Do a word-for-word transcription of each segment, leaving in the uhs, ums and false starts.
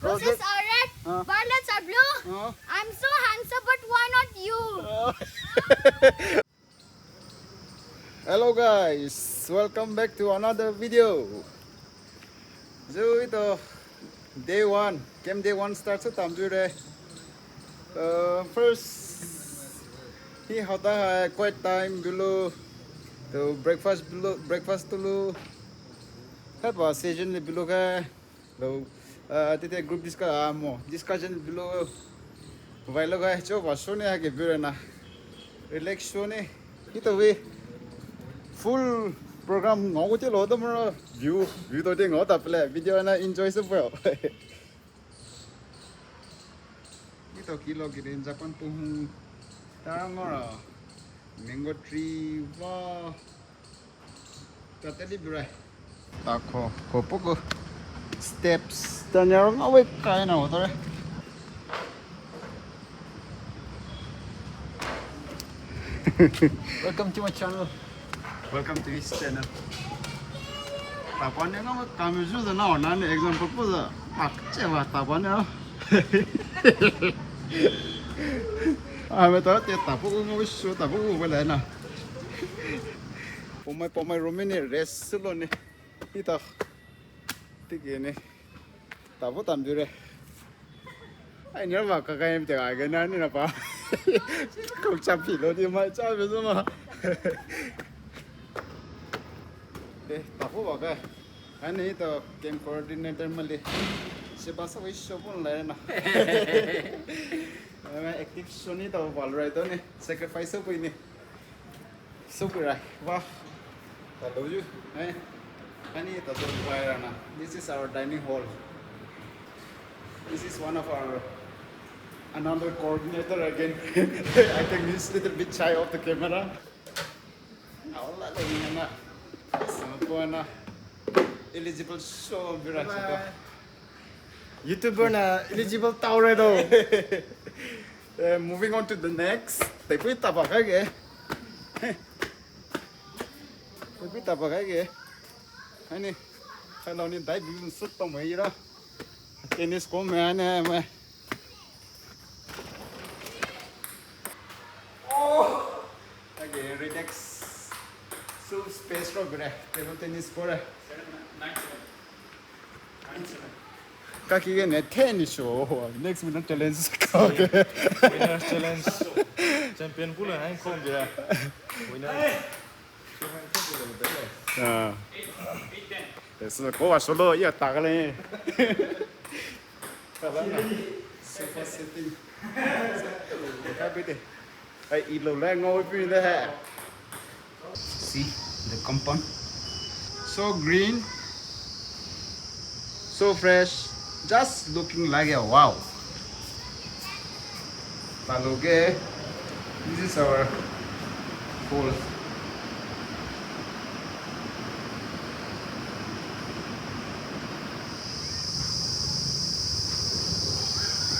Roses are red, uh, violets are blue. Uh. I'm so handsome, but why not you? Uh. Hello guys, welcome back to another video. So ito day one, camp day one start sü tamjure. Uh, first hi hota hai quiet time bulo, to breakfast bulo, breakfast tulo. Hapa session le bulo ka. Lo, uh, tete group discuss, ah, mo discussion bulo. Vailo ga cho ba sone ha ke bure na. Relax sone. Ito we full program ngau ko che lo to mo view, view to te ngau ta pele video na enjoy sü bro. Ito kilo ki den Japan pu hung ta ngora mango tree wa. Tatali bure. Tako, ko poko steps. Tanyaro ngawe kai na otore. Welcome to my channel. Welcome to his channel. Tapane ngawe kami ju na ona ne example po za. Akche wa tapane. Ame to te tapo ngawe shu tapo wala na. Pomai, pomai, romene rest lo ne. Ita. Tiki ne. Tabo tambure. Ai, ni ba ka kai te ga ga na ni na pa. Ko cha pi lo di ma cha be ma. Eh, tabo ba ka. Ani to camp coordinator male. Se ba sa wai sho pon la na. Ama active soni to bal right ne. Sacrifice pui ne. So good, right? Wow. Hello, you. Eh? Ani, ta so quiet na. This is our dining hall. This is one of our another coordinator again. I think he's little bit shy of the camera. Awala le ni na. So ko na eligible show bira chito. YouTuber na eligible taure do. Eh, moving on to the next. Te pui tapa ka ge. Te pui tapa ka ge. Ani, hello ni dai bi sut pa mai ra. Tennis ko me ane me. Oh. Okay, relax. So space ro gure. Table tennis ko re. Ka ki ne tennis show. Next minute challenge. Okay. Winner challenge. Champion pula hai kom dia. Winner. Ah. Eso ko wa solo ya ta le. Sofa setting. Ka bete. Ai, ilo la ngau pi de hai. See the compound. So green. So fresh. Just looking like a wow. Paloke. This is our falls.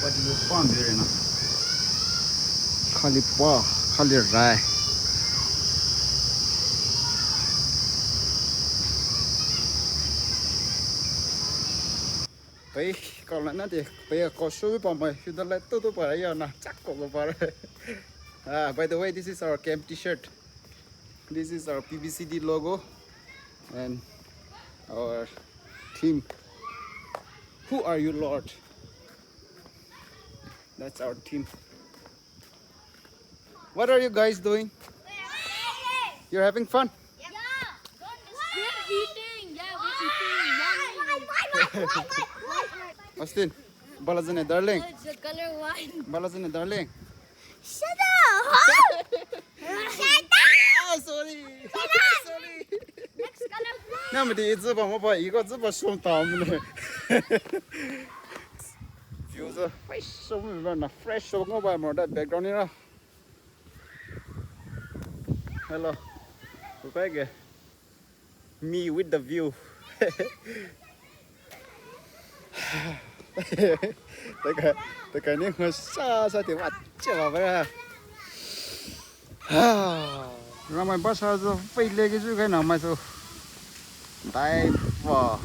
What do you want there, na? Khali pa, khali rai. Pai, kau la na de, pai ko so pa mai, hidalai to to pa ya na, chak ko pa. Ah, by the way, this is our camp T-shirt. This is our P B C D logo and our theme. Who are you, Lord? That's our theme. What are you guys doing? You're having fun? Yeah. We're eating. Yeah, we're eating. Austin, balazane darling. Oh, it's the color wine. Balazane darling. Shut up! Huh? Shut up! Ah, sorry. Shut up! Sorry. Next color. Na mi di izi ba mo ba iko zi ba shom ta mo ne. View zi fresh shom ba na fresh shom ngo ba mo da background ni na. Hello. Ko kai ge. Me with the view. Teka, teka ni ngasa sa te wa che wa ba. Ramai ba sa zo fai le ke zu kai na mai zo. Dai wa.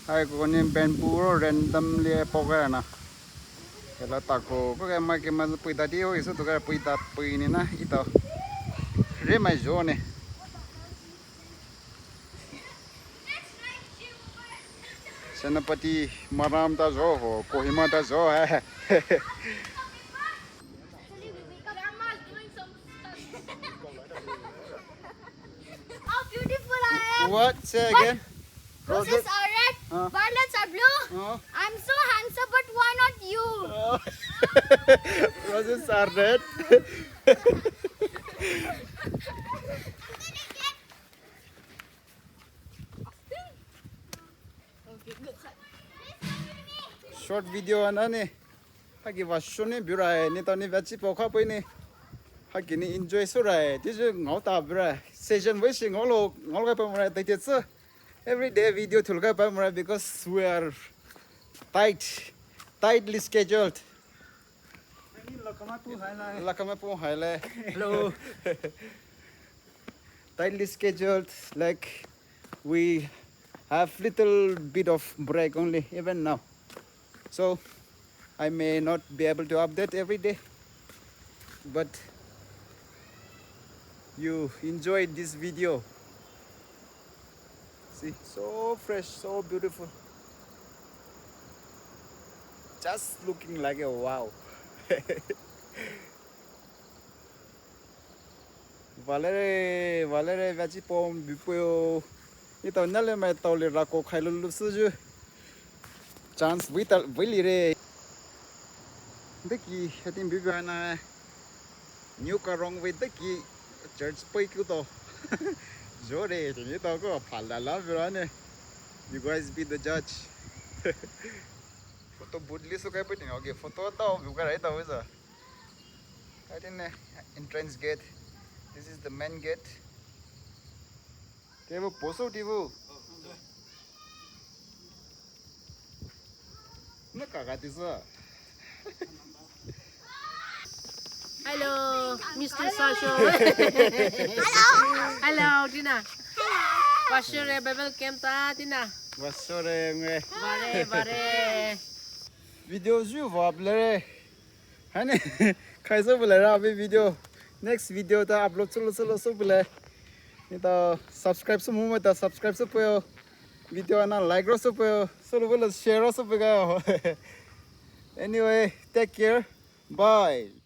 Hai ko ni bamboo ro randomly poke na. Kela tako ko ke ma ke ma pui ta di ho isu to ke pui ta pui ni na ito. Re mai jo ne. Senapati Maram ta jo ho, Kohima ta jo hai. How beautiful I am. What? Say again. Roses are red, violets are blue. I'm so handsome, but why not you? Roses are red. Short video ana ne. Haki vashone birai ni tao ni vachi po kha poi ni. Haki ni enjoy surai. Tiju ngao ta birai. Session vei shi ngao lo ngao lo kai pa murai tai te tsu. Everyday video thul kai pa murai because we are tight, tightly scheduled. Lakama pu hai lai. Lakama pu hai lai. Hello. Tightly scheduled, like, we have little bit of break only, even now. So, I may not be able to update every day, but you enjoyed this video. See, so fresh, so beautiful. Just looking like a wow. Valere, valere, vachi pom bipuyo. Ito nale mai tao le rako khai lulu suju. Chance vita vili re. Deki, I think bibi na. New Karong vei deki church poi kyu to. Jore, ni to ko phala la vira ne. You guys be the judge. Photo booth li su kai poi tinga, okay, photo tao biu kai rai tao visa. Right in the entrance gate. This is the main gate. Kevo poso tivo. Na kaka tisa. Hello, Mister Sasho. Hello. Hello, Tina. Hello. Pastor Bible camp ta, Tina. Pastor nge. Bare, bare. Video ju vlog le. Hani, khai so bole ra abi video. Next video ta upload solo solo so bole. Ni ta subscribe so mu ta subscribe so puyo. Video ana like ro so puyo. Solo bole share ro so puyo. Anyway, take care. Bye.